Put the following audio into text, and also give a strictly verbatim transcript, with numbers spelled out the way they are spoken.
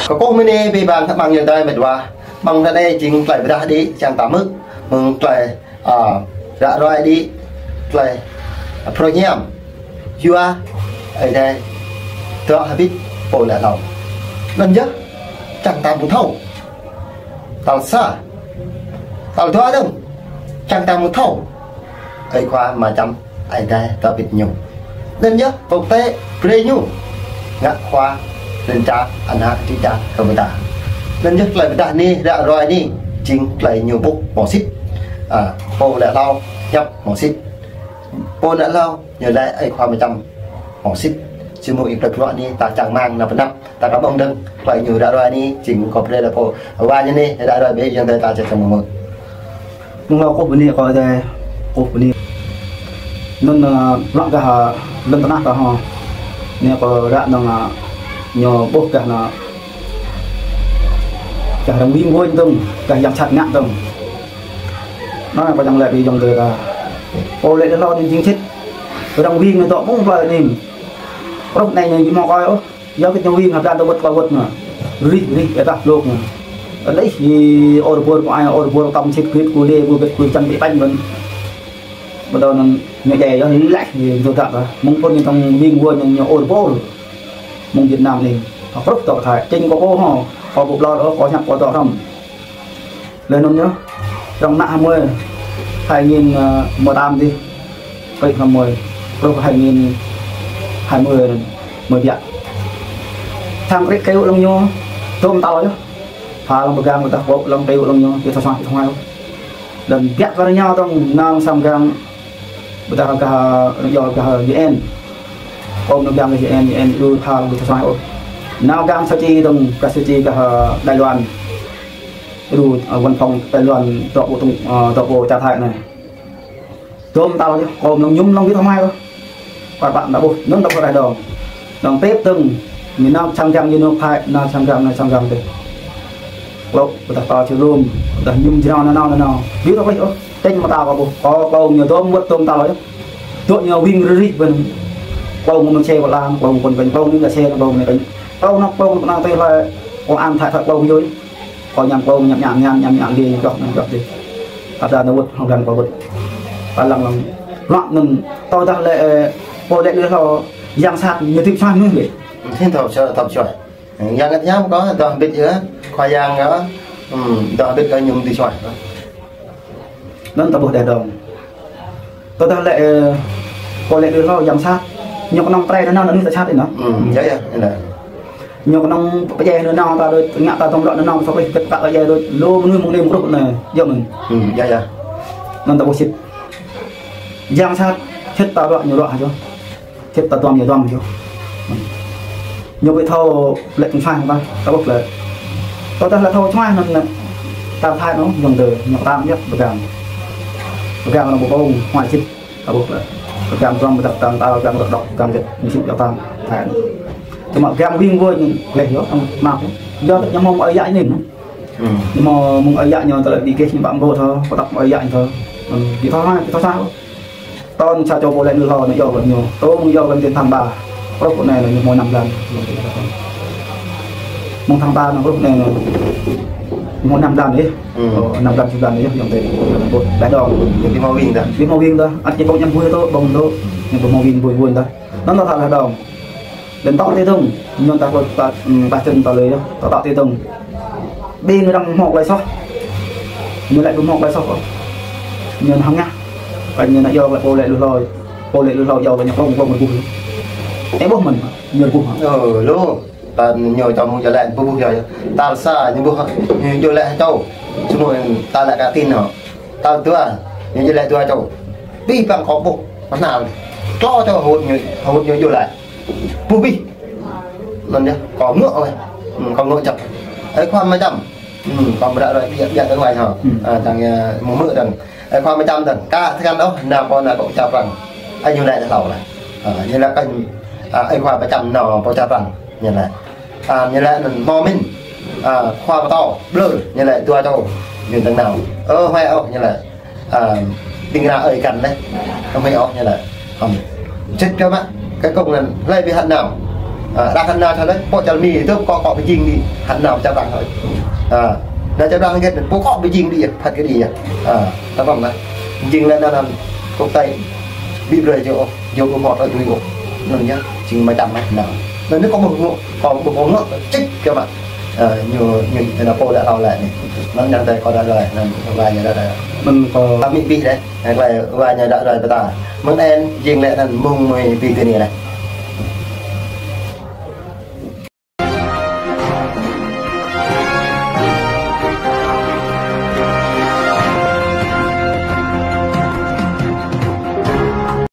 Kơkuh mơ̆n ƀing ƀing khăp mơ̆ng yơ̆ng tơi mĕt wa. Mơ̆ng tơ anai jing tơlơi pơdah đĭ čang ta mơ̆. Mơ̆ng tơlơi, a, ră ruai đĭ tơlơi, a, phrâo ñam. Yua, ơi adai, tơlơi hơbĭt pô lĕ hlâo. Anŭn yơh, čang ta mơ̆ thâo. Tal sa. Tal dua dơ̆ng. Čang ta mơ̆ thâo. Ơi khua mơčăm, ơi adai tơ pit ñu. Anŭn yơh, pơkŏn tơlơi brơi ñu. Ngă khua, lŏn čar, ană, čư̆ čar, kơ mơta. Anŭn yơh, tơlơi pơdah anai, ră ruai anai, jing tơlơi ñu ƀuh hmâo sĭt. A, pô lĕ hlâo, ñăp hmâo sĭt. Pô lĕ hlâo, ñu lĕ ơi khua mơčăm hmâo sĭt. Či mơ̆ ih plơi pơruă anai, ta čang rơmang nao pơ anăp. Ta kơ ƀơ̆ng dơ̆ng, tơlơi ñu ră ruai anai, jing kơ brơi lĕ pô. Wa ñu anai, ră ruai ƀĕ yơ̆ng tơi ta čang mơ̆. Mơ̆ng hlâo kơkuh bơni kơ ơi adai, kơkuh bơni. Anŭn, a, lăng gah, a, lŏn tơnah ta hŏ. Anai kơ ră anŭn, a, ñu ƀuh gah anŭn. Gah arăng wing wơ̆n dơ̆ng, gah yang sat ngă dơ̆ng. Anŭn kơ čang lĕ ƀing yơ̆ng tơi ta. Pô lĕ hlâo anŭn jing sĭt. Arăng wing anŭn dŏ mơ̆ng plơi anai. Truh anai ñu hmâo kơ ôh. Yua kơ ñu wing hơblan tơ wơ̆t kơ wơ̆t anŭn. Rih, rih, ƀĕ tah blŏk anŭn. Anai ih, ih, ôr bôr kơ ai, ôr bôr tăm sĭt grit kơ lê, kơ grit kơ čăn ƀĕ pañ mơ̆n. Ƀu dŏ anŭn ñu djai yơh, leh, ih, ñu dŏ tah. Mơ̆ng pô ñu tơ̆ng wing wơ̆n ñu, ñu ôr bôr. Mơ̆ng Việt Nam anai. Hơkrŭh tŏ Thái, čing kơ pô hŏ, kơ pô ƀlŏr, kơ ñăp, kơ dŏ hrŏm. Lĕ anŭn yơh, trong năm hai mươi, hai nghìn, ơ, mười tám dih. Klik năm mươi, truh hai nghìn hai mươi anŭn, mơi biă. Sang klik kơyŭ lăng ñu, tôm tal yơh. Pha lăng pơgang ƀôdah kơyŭ lăng kơyŭ lăng ñu, ƀu thâo suaih, ƀu thâo suaih. Lăng biă kơ ñu tơ̆ng nao sang pơgang, ƀôdah gah, yua gah U N. Kơyŭ nao pơgang gah U N, U N ƀu pha ƀu thâo suaih ôh. Nao pơgang sa čô dơ̆ng, gah sa čô gah Đài Loan. Ru, ơ, văn phòng Đài Loan, dŏ pô tơ̆ng, ơ, dŏ pô čar Thái anai. Tôm tal yơh, kơyŭ lăng ñu lăng ƀu thâo suaih ôh. Pơpă ta ƀuh, anŭn ta ƀuh ră dơ̆ng. Dơ̆ng tep dơ̆ng, ñu nao sang pơgang ñu nao Thái, nao sang pơgang, nao sang pơgang tĕ. Kơyŭ, ƀôdah ta čơlum, ƀôdah ñu jrao nanao, nanao. Ƀu thâo ƀuh ôh, čing mơta kơ ƀuh, kơ kơyŭ ñu tôm wơ̆t tôm tal yơh. Dŏ ñu wing rơrih ƀơi anŭn. Kơyŭ ngă mơ̆ng xe ƀơi lăng, kơyŭ ngă pơ̆n pơ̆n, kơyŭ ngă xe, kơyŭ ngă pơ̆n. Kơyŭ nao, kơyŭ nao tơ̆ng hlơi, kơyŭ an Thái, Thái kơyŭ yơh. Kơ ñăm kơyŭ, ñăm ñăm, ñăm ñăm, ñăm lĕ, čŏh, ñăm čŏh lĕ. Ada nao wơ̆t, hŏng găn kơ wơ̆t. Pơlăng lăng. Lăng anŭn, tơdah lĕ, ơ, pô lĕ hlâo, yang sat, ñu tip suaih mơ̆n lĕ. Thim thâo suaih, thâo suaih. Yang ngă ñăm kơ, dŏ hơbĭt yơh, khua yang kơ, hmm, dŏ hơbĭt kơ ñu tip suaih. Anŭn ta ƀuh đeh dơ̆ng. Tơdah lĕ, ơ, pô lĕ hlâo yang sat. Ñu kơnơ̆ng tơrai nanao, anŭn ta sat anŭn. Hmm, yơh, yơh, yơh. Ñu kơnơ̆ng pơdjai nanao ta đôč, ngă ta tơ̆ng rŏ nanao, sŏk lĕ kơt kă pơdjai đôč. Lu mơnuih mơ̆ng anai mơ̆ng truh anai, yơh mơ̆n. Hmm, yơh, yơh. Anŭn ta ƀuh sĭt. Yang sat, sĭt ta ruă ñu ruă hă yơh. Sĭt ta duăm ñu duăm hă yơh. Ñu ƀu thâo lĕ tơ̆ng suaih ta, ta ƀuh lĕ. Tơdah lĕ thâo suaih anŭn lĕ. Ta Thái anŭn, yơ̆ng tơi, ñu kơtang yơh, pơgang. Pơgang anŭn ƀu kơ̆ng, huai sĭt. Ta ƀuh lĕ. Pơgang tơ̆ng ƀu dăp tơ̆ng, ta pơgang rơ̆k đŏk, pơgang jĕt, ñu sĭt yơh tơ̆ng. Hai. Tơma pơgang wing wơ̆n ñu leh yơh, tơ̆ng map yơh. Yơh tơ̆ng ñu hmâo mơ̆ng ơi yă ñu anŭn. Hmm. Ñu hmâo mơ̆ng ơi yă ñu tơlơi ƀu gêh ñu ƀă ƀô̆ thâo, pơtăp mơ̆ng ơi yă ñu thâo. Hmm. Ƀu thâo hai, ƀu thâo sa. Tơ̆ng sa čô pô lĕ hlâo anŭn yơh kơ ñu. Tơ̆ng mơ̆ng yơh kơ ñu tháng ba. Truh anai anŭn ñu hmâo năm blan. Mơ̆ng tháng ba anŭn truh anai anŭn. Hmâo năm blan yơh. Hmm. Ơ, năm blan, sa blan yơh, yơ̆ng tơi. Ƀu đeh dơ̆ng. Ƀu hmâo wing dah. Ƀu hmâo wing dah. Ăt ñu ƀơ̆ng ñăm bui tơ, ƀơ̆ng tơ. Ñu ƀu hmâo wing bui bui dah. Anŭn ta thâo đeh dơ̆ng. Lĕ tŏ tui dơ̆ng. Ñu ta kơ ta, ưm, ta čen ta lơi yơh. Tŏ tui dơ̆ng. Ƀing arăng hmâo tơlơi soh. Ñu lĕ ƀu hmâo tơlơi soh. Ñu hăng ngă. Kơ ñu nao yua kơ pô lĕ hlâo. Pô lĕ hlâo yua kơ ñu kơ̆ng kơ̆ng ƀuh. Ơ ƀuh mơ̆n. Ñu ƀuh. Ơ, lu. Ta ñu čăm mơ̆ng jơlan ƀu ƀuh yơh. Tal sa ñu ƀuh, ñu jơlan čô. Semua ta lĕ kơ tin hŏ. Tal dua, ñu jơlan dua čô. Ƀing ƀăng kơ ƀuh, pơhnal. Klâo čô hơwơ̆t ñu, hơwơ̆t ñu jơlan. Ƀuh ƀih. Anŭn yơh, kơ ngŏ weh. Hmm, kơ ngŏ čăp. Ơi khua mơčăm. Hmm, kơ mơră rơi biă, biă tơ̆ng wai hŏ. Hmm. A, tơ̆ng, ơ, mơ̆ mơ̆ dơ̆ng. Ơi khua mơčăm dơ̆ng. Ka, tơkan ôh, nao pơ ană kơ čar Prăng. Ơi ñu lĕ hlâo lĕ. A, ñu lĕ kơ, a, ơi khua mơčăm nao pơ čar Prăng. Ñu lĕ. A, ñu lĕ anŭn hmâo mĭn. A, khua pơtô, ƀlŏr, ñu lĕ dua čô. Ñu tơ̆ng nao. Ơ, huai ôh, ñu lĕ. A, ƀing ană ơi găn lĕ. Ơ, huai ôh, ñu lĕ. Ưm. Sĭt kơ mă, kơ kơ̆ng anŭn, hlơi ƀu hă nao. Ơ, ră hơnăl thâo lĕ, pô čar Mi tơ kơ kơ pơjing đĭ, hơnăl čar Prang hơi. Ơ, nao čar Prang hơget, pô kơ pơjing đĭ, phat kơ đĭ. Ơ, tơpă lah. Jing lĕ anŭn, kơ tai, ƀu brơi jing ôh, jing ôh mơ̆ tơ jing ôh. Anŭn yơh, jing mơčăm mơ̆ anŭn. Anŭn anai kơ ƀuh ngŏ, kơ ƀuh ngŏ, čik kơ mă. Ơ, ñu, ñu, anŭn pô lĕ thâo lĕ anai. Anŭn yang tai kơ đa đa, anŭn wa ñu đa đa. Anŭn kơ tơmĭ pih đa, yang tai wa ñu đa đa pơtă. Mơ̆ng anŭn, jing lĕ anŭn mơ̆ng mơi pih kơ anai lĕ.